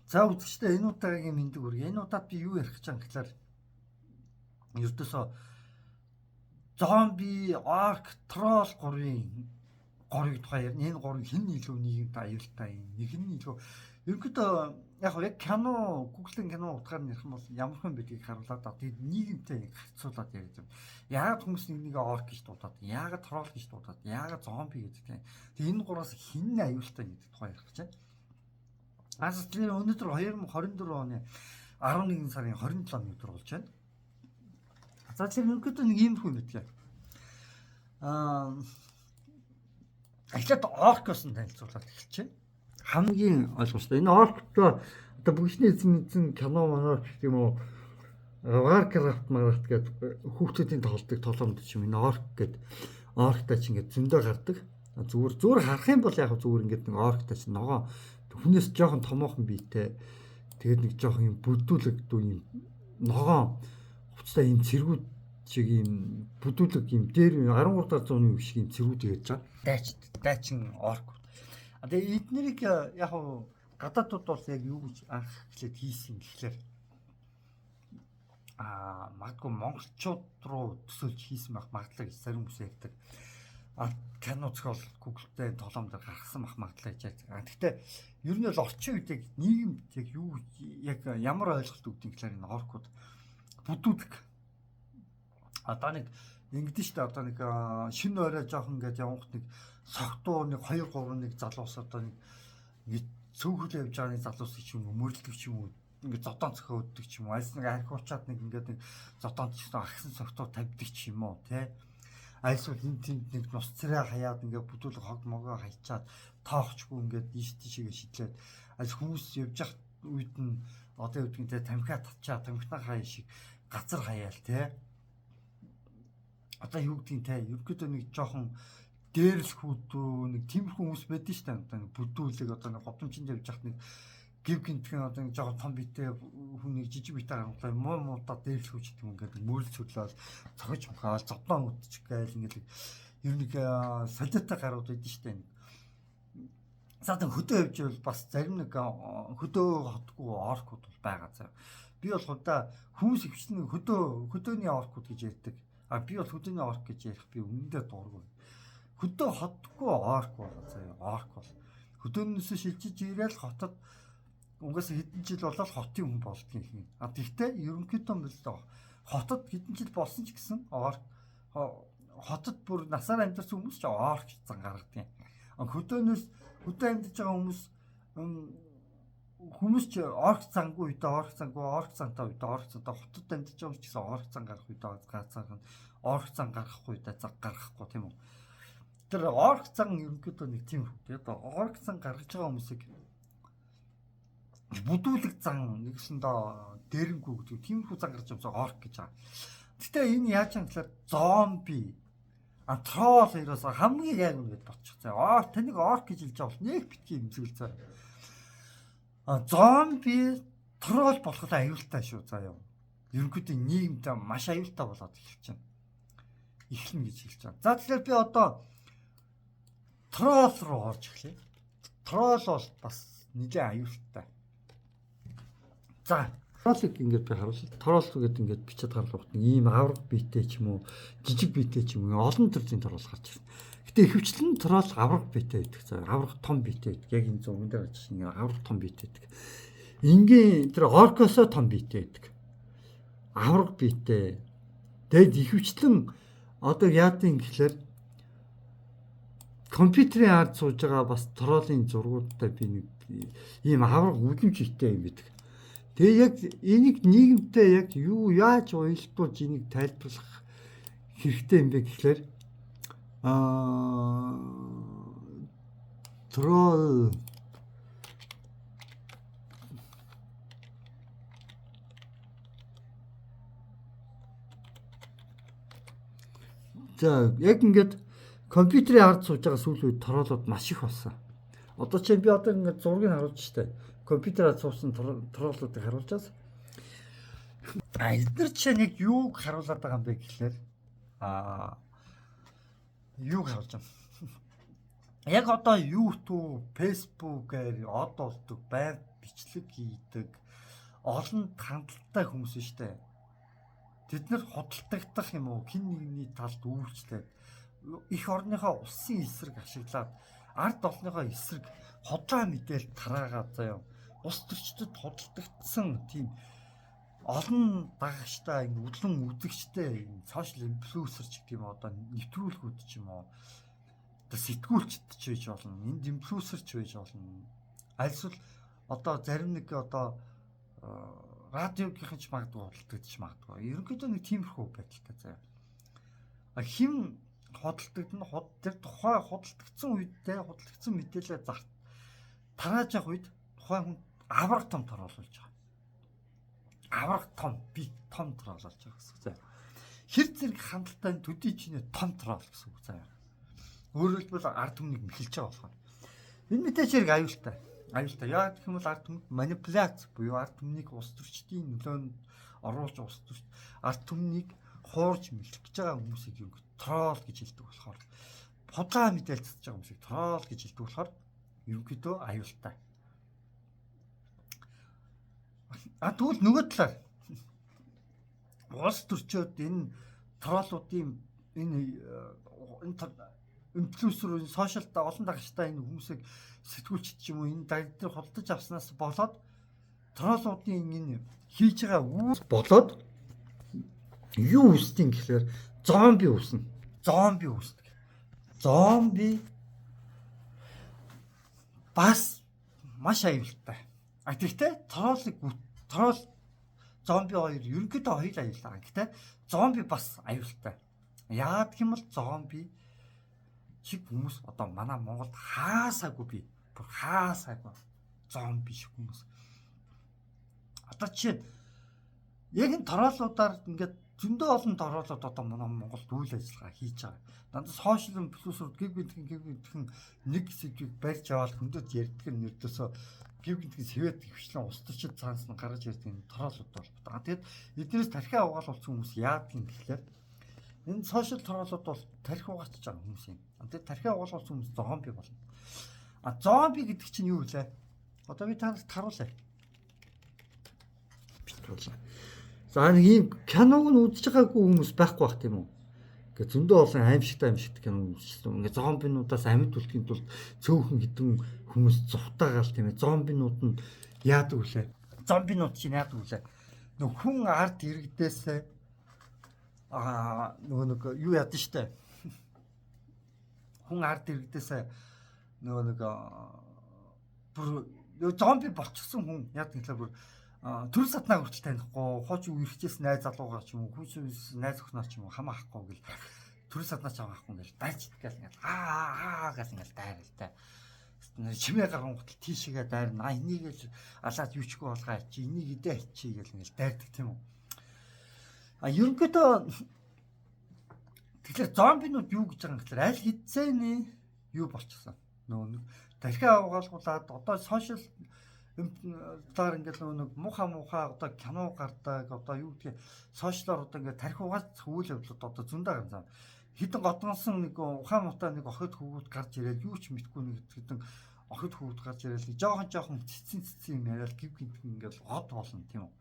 За үзэгчдээ, энэ удаагийн мэндийг хүргэе. Энэ удаад би юу ярих гэж байгаа гэхээр ердөөсөө зомби, орк, тролл гурвын тухай ярина. Энэ гурвын хэн илүү нийгэмд аюултай юм? Нэг нь илүү ерөнхийдөө яг яг кино, Google-ийн кино утгаар нь ярих юм бол ямар хүн байдгийг харуулад тэгээд нийгэмтэй харьцуулаад яриад юм. Яагаад хүмүүс нэг нэгэ орк гэж дуудаад, яагаад тролл гэж дуудаад, яагаад зомби гэдэг тийм. Тэгээд энэ гураас хэн нь аюултай гэдэг тухай ярих гэж байна. Аас тэр өнөөдөр 2024 оны 11 сарын 27-ны өдөр болж байна. За тэр ерөнхийдөө нэг иймэрхүү юм байдаг. Эхлээд оркоос нь танилцуулаад эхэлчихье. Хамгийн ойлгомжтой. Энэ орктой одоо бүгшний эзэн эзэн кино манаар гэх юм уу Warcraft Minecraft гэдэг хүүхдүүдийн тоглолтыг тоглоомд ч юм энэ орк гэдэг орктай ч ингээд зөндөө гардаг. Зүгээр зүгээр харах юм бол яг зүгээр ингээд нэг орктай ч ногоо хүнээс жоохон томоохон биетэй тэгээд нэг жоохон юм бүдүүлэг дүү юм ногоон хувцастай юм цэргүүд шиг юм бүдүүлэг юм дээр 13 дахь зууны үе шиг юм цэргүүд ярьж байгаа. Дайчин орк. А тэгээд эднэрийг яг гадаадууд бол яг юу гэж анх эхлээд хийсэн гэхлээр магадгүй монголчууд руу төсөөлж хийсэн байх магадлал гэж зарим хүмүүс ярьдаг. Кино зохиол Google-тэй тоглоом дээр гаргасан байх магадлал гэж ярьдаг. Гэхдээ ер нь бол орчин үед яг нийгэмд яг юу яг ямар ойлголт өгдөг гэхлээр энэ оркууд бүдүүлэг. Одоо нэг ингэдэж штэ, одоо нэг шинэ орой жоохон ингээд явангт нэг согтуу нэг 2 3 нэг залуус одоо нэг ингээд цөөхөл явж байгаа нэг залуус ч юм уу мөрлөдөг ч юм уу ингээд зодон цохиоддаг ч юм уу альс нэг архиучаад нэг ингээд нэг зодон ч гэсэн агсан согтуу тавьдаг ч юм уу те. Альсвал энэ тэнд нэг нус царай хаяад ингээд бүдүүлэг хог могоо хайчаад тоохчгүй ингээд ийш тийшээгээ шидлээд аль хүмүүс явж явах үед нь одоо юу гэдгийг те тамхиа татчаа тамхинаа хаяа шиг газар хаяал те. Одоо юу гэдгийг те ерөнхийдөө нэг жоохон дээрлэхүүд нэг тиймэрхүү хүмүүс байдэн шүү дээ. Одоо нэг бүдүүлэг одоо нэг годомчинд явж явах нэг гів гинтгэн одоо нэг жоохон том биетэй хүн нэг жижиг биетэй гаргалаа муу муудаа дээрлэхүү ч гэдэг юм ингээд мөрөл цөглөөл цохиж мухаал зодон үдчих гээл ингээд ер нь нэг солиотой гарууд байдэн шүү дээ. За тэг хөдөө явж байвал бас зарим нэг хөдөө хотгүй оркууд бол байгаа заа. Би бол хувьдаа хүмүүс өвчтөн хөдөөний оркууд гэж ярьдаг. А би бол хөдөөний орк гэж ярих би үнэндээ дургүй. Хөдөө хотгүй орк байгаа заа. Орк бол хөдөөнөөс шилжиж ирээл хотод угаасаа хэдэн жил болоод хотын хүн болдгийн юм. А тэгтээ ерөнхийдөө мөлөө хотод хэдэн жил болсон ч гэсэн орк хотод бүр насаар амьдарсан хүмүүс ч орк зан гаргадаг юм. А хөдөөнөөс хөдөө амьдарч байгаа хүмүүс ч орк зангүй үедээ орк зангүй, орк зантай үедээ орк зантай, хотод амьдарч байгаа хүмүүс ч гэсэн орк зан гарах үедээ зан орк зан гаргахгүй үедээ зан гаргахгүй тийм үү. Тэр орк зан ерөнхийдөө нэг тийм хүү. Одоо орк зан гаргаж байгаа хүмүүсийг бүдүүлэг зан нэгсэндээ дэрэнгүй гэдэг тиймэрхүү зан гарч байгаа орк гэж байгаа. Гэтэ энэ яаж юм гэхээр зомби, тролл хоёроос хамгийн гайг юм гэж бодчих заа. Орк таныг орк гэж хэлж байгаа бол нэг битгий эмзэгэл заа. Зомби, тролл болох аюултай шүү заа юу. Ерөнхийдөө нийгэмд маш аюултай болоод эхэлж байна. Эхлэнэ гэж хэлж байгаа. За тэгэхээр би одоо тролл руу орж эхлэе. Тролл бол бас нэлээд аюултай. За троллыг ингээд би харуулъя. Тролл гэдэг ингээд бичээд гарлах нэг ийм авраг биетэй ч юм уу, жижиг биетэй ч юм уу олон төрлийн тролл гарч ирнэ. Гэтэ ихэвчлэн тролл авраг биетэй байдаг. За авраг том биетэй байдаг. Яг энэ зурган дээр гарч ирсэн авраг том биетэй байдаг. Ингийн тэр оркосоо том биетэй байдаг. Авраг биетэй. Тэгэд ихэвчлэн одоо яадын гэхлээр компьютерийн ард сууж байгаа бас троллын зургуудтай би нэг ийм авраг үлэмж итэй юм байдаг. Тэгээ яг энийг нийгэмтэй яг юу яаж уялдуулж энийг тайлбарлах хэрэгтэй юм бэ гэхлээр тролл за яг ингээд компьютерийн ард сууж байгаа сүүлийн үед троллууд маш их болсон. Одоо чи би одоо ингээд зургийг харуулж штэ. Компьютераар суусан троллуудыг харуулж байгаа. Эдгээр чинь яг юуг харуулад байгаа юм бэ гэхлээр юуг харуулж байгаа. Яг одоо YouTube, Facebook-ээр од болдог, байнга бичлэг хийдэг, олон хандлагатай хүмүүс нь штэ. Тэд нар худалдагдах юм уу? Хин нэгний талд үйлчлээд эх орныхоо улсын эсрэг ашиглаад ард олныхоо эсрэг худлаа мэдээлэл тараагаад заяа. Улс төрчдөд худалдагдсан тийм олон дагагчтай, ингэ үдлэн үзэгчтэй social influencer ч гэх юм одоо нэвтрүүлгүүд ч юм уу одоо сэтгүүлчд ч байж болно, энд инфлюенсер ч байж болно. Альсвал одоо зарим нэг одоо радиогийнхэн ч магадгүй худалдагдчих магадгүй. Ерөнхийдөө нэг тиймэрхүү байдалтай заяа. А хим худалдагдана, тэр тухай худалдагдсан үедээ худалдагдсан мэдээлэлээ тарааж явах үед тухайн хүн авраг том тороолуулж байгаа. Авраг том, би том тороолуулж байгаа гэсэн үг заяа. Хэр зэрэг хандaltaй төдий чинээ том тороол гэсэн үг заяа. Өөрөөр хэлбэл ард түмнийг мэхэлж байгаа болохоор. Энэ мэдээч хэрэг аюултай. Аюултай. Яагаад гэх юм бол ард түмэнд манипуляц буюу ард түмнийг улс төрчдийн нөлөөнд оруулж улс төрч ард түмнийг хуурж мэхлэх гэж байгаа хүмүүсийг юу тролл гэж хэлдэг болохоор худлаа мэдээлэл цэцэж байгаа хүмүүсийг тролл гэж хэлдэг болохоор ерөнхийдөө аюултай. А тэгвэл нөгөө талаар улс төрчөөд энэ троллуудын энэ инфлюенсер сошиал олон дагагчтай энэ хүмүүсийг сэтгүүлчд ч юм уу энэ дагдаг худалдаж авснаас болоод троллуудын энэ хийж байгаа үйл болоод юу үүсдэг гэхээр зомби үүснэ. Зомби үүсдэг. Зомби бас маш аюултай. А тэгтээ тролл зомби хоёр ерөнхийдөө хоёр аюултай. Гэтэ зомби бас аюултай. Яагаад гэх юм бол зомби шиг хүмүүс одоо манай Монголд хаасаагүй би. Бүр хаасаагүй зомби шиг хүмүүс. Одоо жишээ нь яг энэ троллуудаар ингээд зөндөө олон троллууд одоо манай Монголд үйл ажиллагаа хийж байгаа. Дандаа сошиал инфлюенсерүүд гів гинтхэн нэг сэдвийг барьж аваад хөндөд ярьдаг нь ердөөсөө гів гинтхэн сэвэд хвшлэн улс төрчид цаанаас нь гаргаж ярьдаг энэ троллууд бол. Тэгээд эднээс тархиа угаалуулсан хүмүүс яадаг юм гэхлээр энэ сошиал троллууд бол тархи угаачж байгаа хүмүүс юм. Тэгээд тархиа угаалуулсан хүмүүс зомби болно. А зомби гэдэг чинь юу вэ? Одоо би та нарт харуулъя. Битруулаа. За нэг ийм киног нь үзэж байгаагүй хүмүүс байхгүй бах тийм үү? Ингээ зөндөө олон аимшигтай кино үзчихсэн. Ингээ зомбинуудаас амьд үлдэхин тулд цөөхөн хэдэн хүмүүс зувтаагаал тийм ээ. Зомбинууд нь яадаг вүлээ? Зомбинууд чинь яадаг вүлээ? Нөх хүн ард иргэдээсээ нөгөө нэг юу яадаг штэ. Хүн ард иргэдээсээ нөгөө нэг бүр зомби болчихсон хүн яадаг гэхлээр бүр төр сатнаа хүртэл танихгүй, хооч үерхжээс найз залуугаа ч юм уу, хүүс найз охиноо ч юм уу хамаахгүй гэл төр сатнаа ч хамаахгүй гэл дайч гэл ингээл аа гэл ингээл дайрал та. Чимээ гарангуут тийшээгээ дайрна. Энийг л алаад юучгүй болгоо чи энийг идэ чи гэл ингээл дайрдаг тийм үү. А ерөнхийдөө тэгэхээр зомбинууд юу гэж байгаа юм гэхээр аль хэдсэний юу болчихсон. Нөгөө нэг тархиа угаалгуулад одоо сошиал талаар ингээл нөгөө нэг муухай одоо кино гардаг одоо юу гэдгийг сошиалор одоо ингээд тархи угаац үйл явдлууд одоо зөндөө гарсан. Хитэн годгонсон нэг ухаан муутай нэг охид хөвгүүд гарч ирээд юу ч мэдгүй нэг хитэн охид хөвгүүд гарч ирээд жоохон цэцэн цэцэн юм яриад гів гинт ингээл год болно тийм үү.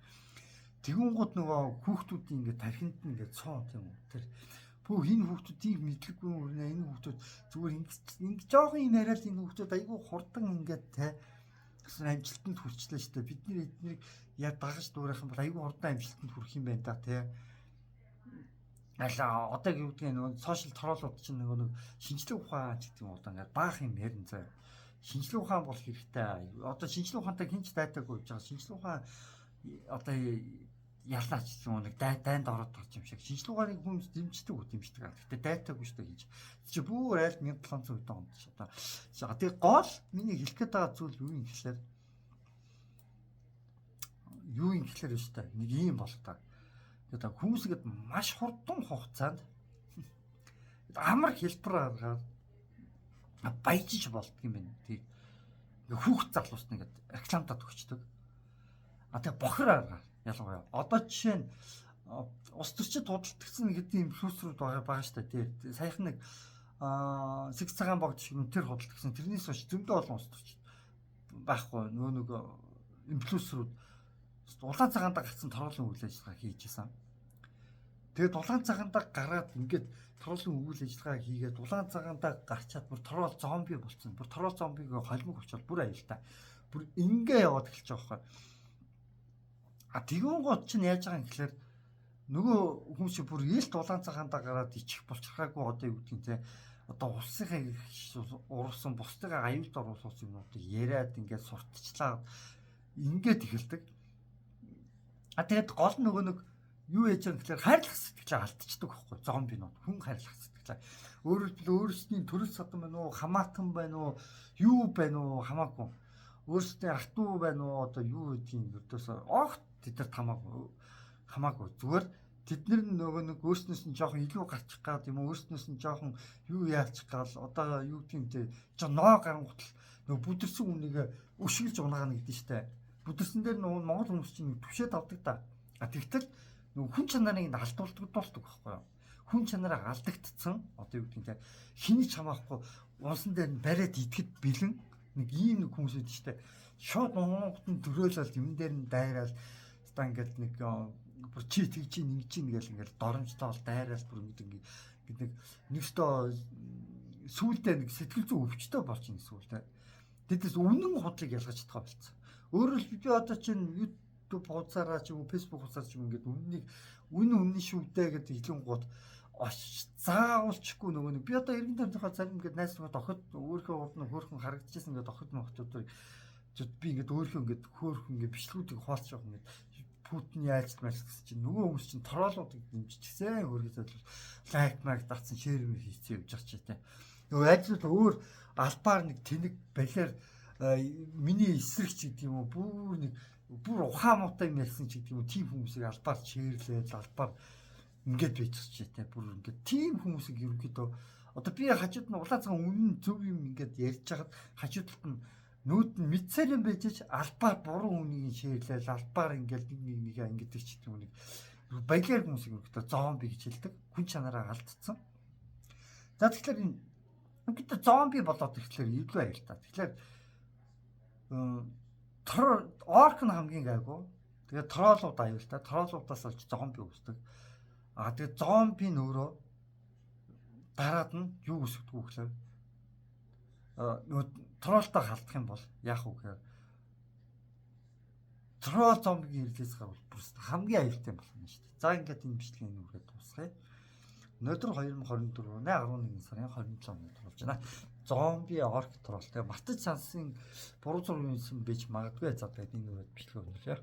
Тэгүнгууд нөгөө хүүхдүүдийн ингээд тархинд нь ингээд цоон тийм үү. Тэр бүх энэ хүүхдүүдийг мэдлэггүй юм өрнө энэ хүүхдүүд зүгээр ингээд жоохон юм яриад энэ хүүхдүүд айгүй хурдан ингээд те гэсэн амжилтанд хүрчлээ шүү дээ. Бид нэр эднийг яа дагаж дуурайх юм бол айгүй хурдан амжилтанд хүрэх юм байна да тий. Алаа одоо юу гэдгийг нөгөө сошиал троллууд чинь нөгөө нэг шинжлэх ухаан ч гэдэг юм одоо ингээд баах юм ярин заяа. Шинжлэх ухаан бол хэрэгтэй. Одоо шинжлэх ухаантай хинч дайтаагүй гэж байгаа. Шинжлэх ухаан одоо ялаач гэсэн юм нэг дайнд ороод тарч юм шиг. Шинжлэх ухааныг хүмүүс дэмждэг үү дэмждэг. Гэхдээ дайтаагүй шүү дээ гэж. Чи бүр айл 1700 онд ч одоо. Тэгээ гол миний хэлэх гээд байгаа зүйл юу юм гэхлээр шүү дээ. Нэг ийм бол та. Тэгээд хүмүүс игээд маш хурдан хугацаанд амар хэлбэр аргаар баяжиж болдго юм байна. Тэг ингээ хүүхд залуус ингээд рекламдад өгчдөг. А тэгээ бохор аргаар ялангуяа одоо жишээ нь улс төрчид худалдагдсан хэдийн инфлюенсерүүд байгаа шүү дээ. Тий. Саяхан нэг сэгс цагаан богд шиг тэр худалдагдсан. Тэрнээс хойш зөндөө олон улс төрчид байхгүй. Нөгөө нэг Influencer үүд улаан цагаандаа гарсан troll ын үйл ажиллагаа хийж исэн. Тэгээд улаан цагаандаа гараад ингээд troll ын үйл ажиллагаа хийгээд улаан цагаандаа гарчаад бүр troll зомби болцсон. Бүр troll зомбиг холимог болчоод бүр аюултай. Бүр ингээ яваад эхэлж байгаа байхгүй. А тэгүн гот чинь яаж байгаа юм гэхээр нөгөө хүмүүс чи бүр илт улаан цагаандаа гараад ичих болчихгаагүй одоо юу гэдгийг те одоо улсынхаа урвсан бусдыгаа аюулд оруулсан юмнуудыг яриад ингээд сурталчлаад ингээд эхэлдэг. А тэгээд гол нөгөө нэг юу яаж байгаа гэхээр хайрлах сэтгэлээ алдчихдаг байхгүй зомбинууд хүн хайрлах сэтгэлээ. Өөрөөр хэлбэл өөрсдийн төрөл садан байна уу, хамаатан байна уу, юу байна уу хамаагүй. Өөрсдийн ах дүү байна уу одоо юу гэдгийг ердөөсөө огт тэд нар хамаагүй хамаагүй зүгээр тэд нар нөгөө нэг өөрснөөс нь жоохон илүү гарчих гад юм уу өөрснөөс нь жоохон юу яачих гал одоо юу гэдэг юм те жоо ноо гарангуутал нөгөө бүдэрсэн хүнийг өшиглж унагаана гэдэг штэ. Бүдэрсэн дээр нөгөө монгол хүмүүс чинь түшээд авдаг та. А тэгтэл нөгөө хүн чанарыг нь алдуулдаг болдог байхгүй юу? Хүн чанараа алдагдцсан одоо юу гэдэг юм те хэний ч хамаахгүй унсан дээр нь бариад идэхэд бэлэн нэг ийм нэг хүмүүс үүд штэ. Шууд унгууд нь төрөөлөл юм дээр нь дайраал та ингээд нэг бүр чи тэг чи нэг чи нэгэл ингээл доромжтой бол дайраал бүр ингээд ингээд нэг нэгстөө сүулдэ нэг сэтгэл зүйн өвчтөй болж ийн сүулдэ. Тэдээс үнэн худлыг ялгаж чадхаа болцсон. Өөрөөр хэлбэл би одоо чинь YouTube хуудасаараа ч юм уу Facebook хуудасаар ч юм ингээд үннийг үнэн үнэн шүү дээ гэдэг хэлэн гут очиж заавалчгүй нөгөө нэг би одоо эргэн тойрныхоо зарим ингээд найз нөхөд охид өөрийнхөө урд нь хөөрхөн харагдчихсан ингээд охид мохтуудыг би ингээд өөрийнхөө ингээд хөөрхөн ингээд бичлэгүүдийг хуваалцж явах ингээд Путин яаж мэлс гэсэн чинь нөгөө хүмүүс чинь troll уудыг дэмжчихсэн хөргөж зөвлөл like майк татсан share мэр хийцээ явж байгаа ч тийм. Нөгөө ажил өөр албаар нэг тэнэг балиар миний эсрэг ч гэдэг юм уу бүр нэг бүр ухаан муутай юм ярьсан ч гэдэг юм уу тийм хүмүүсийг албаар share лээл албаар ингээд байж ч тийм бүр ингээд тийм хүмүүсийг ерөнхийдөө одоо би хажууд нь улаан цагаан үнэн зөв юм ингээд ярьж хагаад хажууд талд нь нүүд нь мэдсээр юм байж ч албаар буруу үнийг share лээл албаар ингээл нэг нэг нэгэ ингэдэг ч гэдэг юм нэг баялаар хүмүүсийг ерөнхийдөө зомби гэж хэлдэг. Хүн чанараа алдцсан. За тэгэхээр энэ ерөнхийдөө зомби болоод ирэхлээр илүү аюултай. Тэгэхээр orc нь хамгийн гайгүй. Тэгээд troll ууд аюултай. Troll уудаас олж зомби үүсдэг. А тэгээд зомби нь өөрөө дараад нь юу үүсгдэг вэ гэхээр нөгөө troll той халдах юм бол яах вэ гэхээр troll зомбигийн ирлээс гарвал бүр хамгийн аюултай юм болно шүү дээ. За ингээд энэ бичлэгийн энэ үргээд дуусгая. Өнөөдөр 2024 оны 11 сарын 27-нд болж байна. Зомби orc troll тэгээ мартаж сансан буруу зураг юмсан байж магадгүй. За тэгээд энэ үрээд бичлэг өндөрлөе.